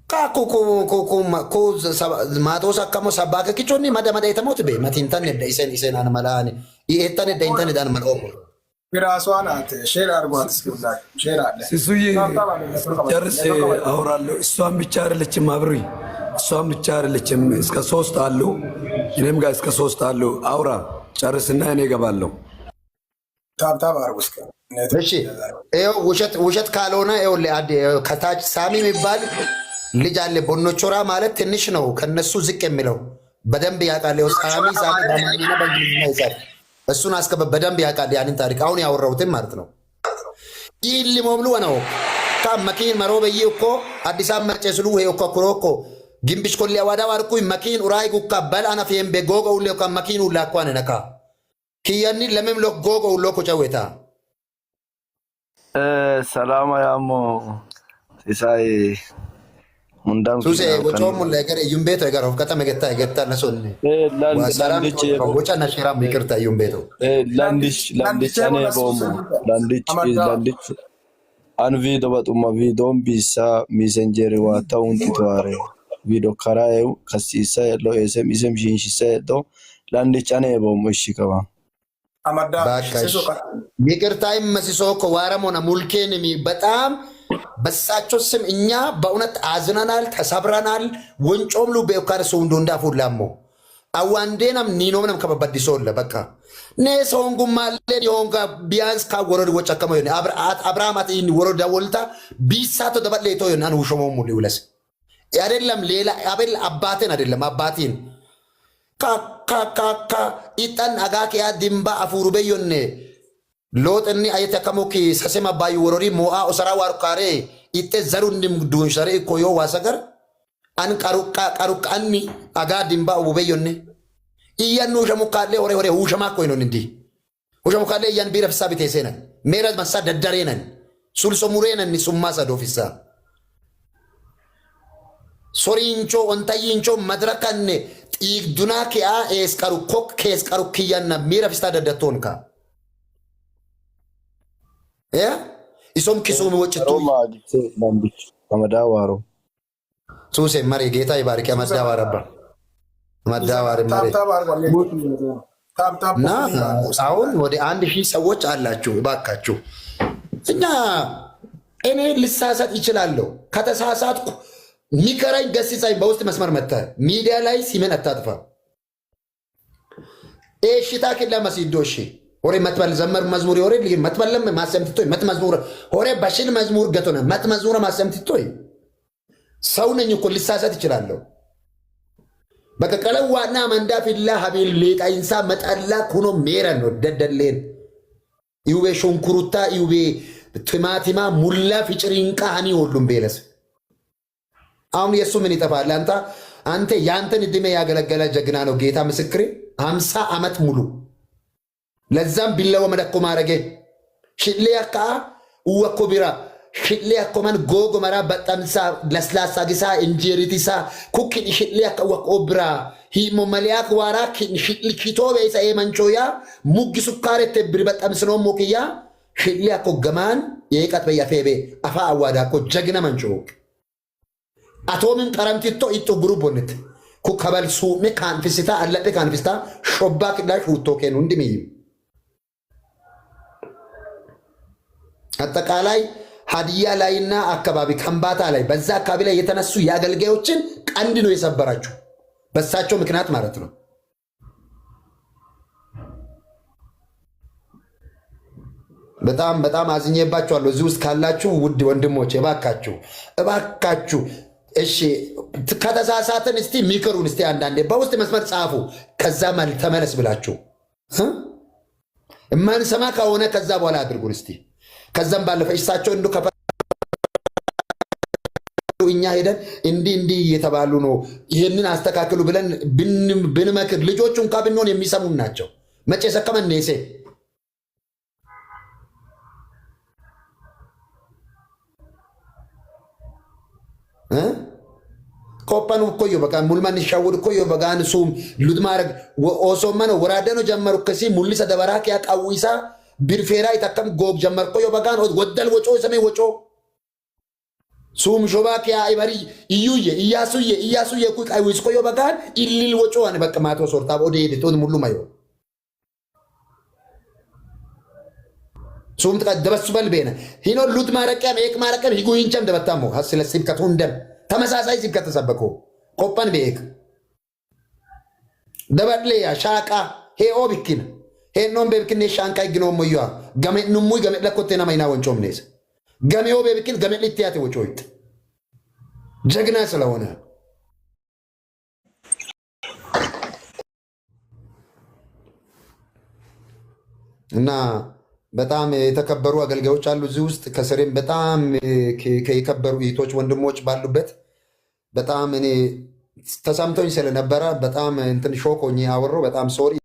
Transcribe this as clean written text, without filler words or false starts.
ኩ ማቶስ አከሞ ሰባከ ኪቾኒ መደ መደ የተሞት ቤ መቲንተን ደ ኢሰን ኢሰን አንመላን ይሄተን ደ ኢንተን ዳን መልኦ የራሷ ናት። ሼር አድርጓት እስኪ ሁላችሁ ሼር አለ። ሲሱዬ ጨርስ አውራለሁ። እሷን ብቻ አይደለችም አብሪ፣ እሷን ብቻ አይደለችም። እስከ ሶስት አሉ፣ እኔም ጋር እስከ ሶስት አሉ። አውራ ጨርስና እኔ እገባለሁ። Tap tap አድርጉ እስኪ። እሺ ይኸው ውሸት ውሸት ካልሆነ ይኸውልህ ከታች ሳሚ የሚባል ልጅ አለ። ቦኖቾራ ማለት ትንሽ ነው ከነሱ ዝቅ የሚለው በደንብ ያውቃል። ይኸው ሳሚ ሳሚ በአማርኛና በእንግሊዝኛ ይጻፍ። እሱን አስገባ። በደንብ ያውቃል ያንን ታሪክ አሁን ያወራሁትን ማለት ነው። ኢል ሞብሉ ነው ካ መኪን መሮ በይ እኮ አዲስ አበባ መጨስሉ ወይ እኮ ኩሮኮ ግንብሽ ኮሊ አዋዳ ዋርኩ መኪን ኡራይ ጉካ በል አና ፌምቤ ጎጎ ሁሌ ካ መኪን ሁላ አኳን ነካ ኪያኒ ለምም ሎ ጎጎ ሁሎ ኮጨዌታ Salama yaammoo Sisaay hundaan ሱሴ ወጮም ለገር ዩምቤቶ ገር ከተመ ገታ ገታ ነሶን ሰላም ወጫና ሼራም ይቅርታ ዩምቤቶ Landish landish ane boomo landish landish an viido baxuma viidoon biissa miisenjeeri waa ta'uun tituwaare viido karaa'e kasiisa lo esem isem shiinshisa do landich ane boomo ishi qaba. አመዳ ባካሽ ይቅርታ ይመስሶ እኮ ዋረሞና ሙልኬን በጣም በሳቸው ስም እኛ በእውነት አዝነናል፣ ተሰብረናል። ወንጮም ሉ ቤካር ሰው እንዶንዳ ፉላሞ አዋንዴናም ኒኖምነም ከበበዲሶለ በቃ ኔ ሰውንጉማሌን የሆንጋ ቢያንስ ካወረድ ወጨከመ ዮኒ አብርሃማት ይህን ወረዳ ወልታ ቢሳቶ ደበሌቶ ዮኒ አን ውሾሞ ሙሉ ይውለስ አይደለም ሌላ አቤል አባቴን አይደለም አባቴን ካ ኢጣን አጋኪያ ድንባ አፉሩ በዮኔ ሎጥኒ አየተ ከሞኪ ሰሴማ ባዩ ወሮሪ ሞአ ኦሰራ ዋርካሬ ኢጤ ዘሩንም ዱንሸሬ ኮዮ ዋሰገር አን ቀሩቃ ቀሩቃኒ አጋ ድንባ ውበዮኔ እያኑ ሸሙካሌ ሆሬ ሆሬ ውሸማ ኮይኖን እንዲ ውሸሙካሌ እያን ቢረ ፍሳ ቢቴሴነን ሜረ መሳ ደደሬነን ሱልሶ ሙሬነን ሱማሳ ዶፊሳ ሶሪንቾ ኦንታይንቾ መድረከኔ ጢግዱና ኪያ ኤስቀሩ ኮክ ኬስቀሩ ኪያና ሚረ ፍስታ ደደቶንካ ኢሶም ኪሱም ወጭቱ Roma landish amadaa waaro. ሱሴ መሪ ጌታ ይባርክ። አመዳ ዋረባ አመዳ ዋር መሪ ታፕታፕ አድርጓል። ታፕታፕ እና አሁን ወደ 1000 ሰዎች አላችሁ። እባካችሁ እኛ እኔ ልሳሳት ይችላለሁ። ከተሳሳትኩ ሚከራኝ ገስጻኝ፣ በውስጥ መስመር መጥተህ ሚዲያ ላይ ሲመን አታጥፋ። ኤሽታ ክላ መሲዶ እሺ ሆሬ መትበል ዘመር መዝሙር ሆሬ መትበለም ማሰምትቶይ መት መዝሙር ሆሬ በሽል መዝሙር ገቶነ መት መዝሙር ማሰምትቶይ ሰው ነኝ እኮ ልሳሳት ይችላለሁ። በቃ ቀለዋና መንዳ ፊላ ሀቢል ሌጣይንሳ መጠላ ኩኖ ሜረን ነው ደደሌን ይውቤ ሾንኩሩታ ይውቤ ቲማቲማ ሙላ ፍጭሪንቃ ሀኒ ሁሉም ቤለስ አሁን የእሱ ምን ይጠፋል? አንተ አንተ ያንተን እድሜ ያገለገለ ጀግና ነው። ጌታ ምስክሬ 50 ዓመት ሙሉ ለዛም ቢለወ መደኮ ማረጌ ሽሌ አካ እወኮ ቢራ ሽሌ አኮመን ጎጎ መራ በጠምሳ ለስላሳ ግሳ እንጀሪቲሳ ኩኪ ሽሌ አካ ወቆ ብራ ሂሞ መሊያክ ዋራ ሽል ኪቶ ቤሳ ኤመንቾያ ሙግ ሱካሬ ተብሪ በጠምስኖ ሞክያ ሽሌ አኮ ገማን የቀት በያፌቤ አፋ አዋዳ ኮ ጀግና መንቾ አቶምን ቀረምቲቶ ኢጡ ግሩቦነት ኩከበል ሱሜ ካንፊስታ አለጴ ካንፊስታ ሾባ ክዳሽ ውቶ ኬኑ እንድምይም አጠቃላይ ሀዲያ ላይና አካባቢ ከምባታ ላይ በዛ አካባቢ ላይ የተነሱ የአገልጋዮችን ቀንድ ነው የሰበራችሁ፣ በሳቸው ምክንያት ማለት ነው። በጣም በጣም አዝኜባችኋለሁ። እዚህ ውስጥ ካላችሁ ውድ ወንድሞች እባካችሁ እባካችሁ፣ እሺ ከተሳሳትን እስቲ ሚክሩን እስቲ አንዳንዴ በውስጥ መስመር ጻፉ። ከዛ ተመለስ ብላችሁ የማንሰማ ከሆነ ከዛ በኋላ አድርጉን እስቲ። ከዛም ባለፈ እሳቸው እንዱ እኛ ሄደን እንዲህ እንዲህ እየተባሉ ነው ይህንን አስተካክሉ ብለን ብንመክር ልጆቹ እንኳ ብንሆን የሚሰሙን ናቸው። መቼ ሰከመን ኔሴ ኮፓኑ ኮዮ በቃ ሙልማን ሻውድ ኮዮ በጋን ሱም ሉድ ማረግ ኦሶመነ ወራደኖ ጀመሩ ከሲ ሙሊሰ ደበራክ ያቃዊሳ ቢርፌራ ይተከም ጎግ ጀመር ኮዮ በጋን ወደል ወጮ ሰሜ ወጮ ሱም ሾባኪያ አይበሪ እዩዬ እያሱዬ እያሱዬ ኩ ቃይ ውስቆዮ በቃል ኢሊል ወጮዋን በቃ ማቶ ሶርታ ኦዴ ቶን ሙሉ ማዮ ሱም ደበሱ በል ቤነ ሂኖ ሉት ማረቀም ኤቅ ማረቀም ሂጉ ሂንቸም ደበታሞ ሀስለ ስብከት ሁንደም ተመሳሳይ ስብከት ተሰበኮ ቆጳን ቤክ ደበድሌያ ሻቃ ሄኦ ቢኪን ሄኖን ቤብኪን ሻንቃ ይግኖ ሞያ ገሜ ኑሙይ ገሜ ለኮቴና ማይና ወንጮምኔስ ገሜኦ ቤብኪን ገሜ ልትያቴ ወጮይት ጀግና ስለሆነ እና በጣም የተከበሩ አገልጋዮች አሉ እዚህ ውስጥ። ከስሬም በጣም የከበሩ እህቶች ወንድሞች ባሉበት በጣም እኔ ተሰምቶኝ ስለነበረ በጣም እንትን shock ሆኜ አወራሁ። በጣም sorry።